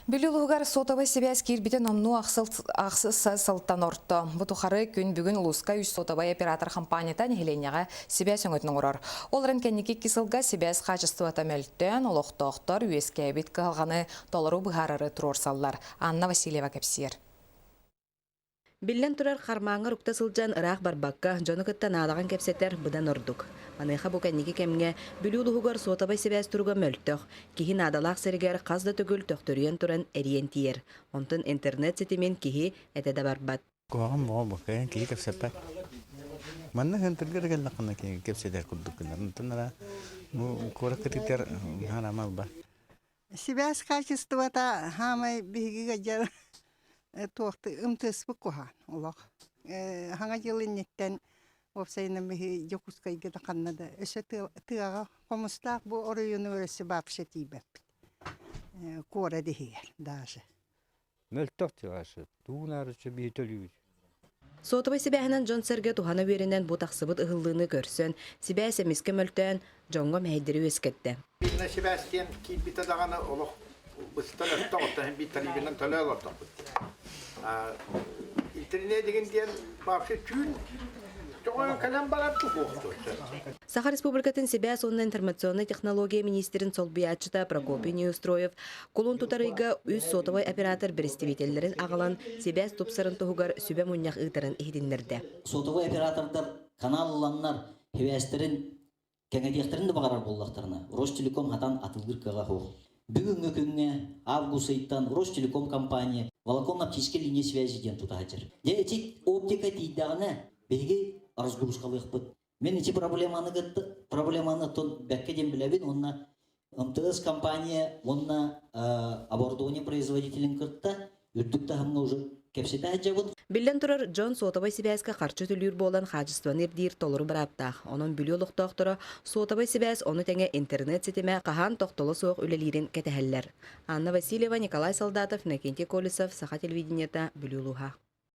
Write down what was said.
Бүлүү улууһугар сотовай сибээс киирбитэ номнуо ахсыс сылтан орто. Бу тухары күн бүгүн улууска үс сотовай оператор хампаанньата нэһилиэнньэҕэ сибээс өҥөтүн оҥорор. Ол эрэн кэнники икки сылга сибээс хаачыстыбата мөлтөөн, олохтоохтор үөскээбит кыһалҕаны толору быһаарары туруорсаллар. Анна Васильева кэпсиэр. Биллэн турар, хармааҥҥар укта сылдьан ыраах барбакка, дьону кытта наадаҕын кэпсэтэр быдан ордук. Маныаха бу кэнники кэмҥэ Бүлүү улууһугар суотабай сибээс туруга мөлтөх, киһи наадалаах сиригэр хас да төгүл төхтөрүйэн туран эрийэн тиийэр. Онтон интернет ситимин киһи этэ да барбат. Куһаҕан буола бу, киһи кэпсэппэт. Манна хантырга да кэллэххинэ киһи кэпсэтэр курдук гынар. Онтон ара бу куоракка тиктэр хараама алба. Сибээс хаачыстыбата хаамай биһиги дьэ туохты ымтыспыт куһаан олох. Хаҥа дьыл инниттэн уопсайынан биһи Дьокуускайга да ханна да өссө тыаҕа хомустаах бу оройуону өссө вообще тиийбэппит. Куорат иһигэр даже. Мөлтөх тыаҕа туунаарыччы биһи төлүүбүт. Суотабай сибээһинэн дьон-сэргэ туһана үөрэнэн бу тахсыбыт ыһыллыыны көрсөн, сибээс эмискэ мөлтөөн, дьоҥҥо мэһэйдэри үөскэттэ. Бииринэ сибээс диэн киирбитэ даҕаны олох быстан өттө оттон биир тарифынан төлөө олордохпут. Интернет деген диэн вообще түүн тоҕойон кэлэн барар Саха Республикатын сибээс уонна информационнай технология министрин солбуйааччыта Прокопий Неустроев кулун тутар ыйга үс сотовай оператор бэрэстэбиитэллэрин аҕалан сибээс тупсарын туһугар сүбэ мунньах ыытарын иһитиннэрдэ. Сотовай оператордар канал ыланнар сибээстэрин кэҥэтиэхтэрин да баҕарар буоллахтарына, Ростелеком хатан атыллыыр кыаҕа суох. Бүгүҥҥү күҥҥэ август ыйтан Ростелеком компания волоконно-оптическай линия связи диэн тута сылдьар. Дьэ ити оптика тиийдэҕинэ биһиги разгрузкалыахпыт. Мин ити проблеманы кытта проблеманы оттон бэккэ диэн билэбин уонна МТС компания уонна оборудование производителин кытта үрдүк таһымҥа уже кэпсэтэ сылдьабыт. Биллэн турар, дьон суотабай сибээскэ харчы төлүүр буолан хаачыстыбаны ирдиир толору бырааптаах. Онон Бүлүү олохтоохторо суотабай сибээс ону тэҥэ интернет ситимэ хаһан тохтоло суох үлэлиирин кэтэһэллэр. Анна Васильева, Николай Солдатов, Иннокентий Колесов, Саха телевидениета, Бүлүү улууһа.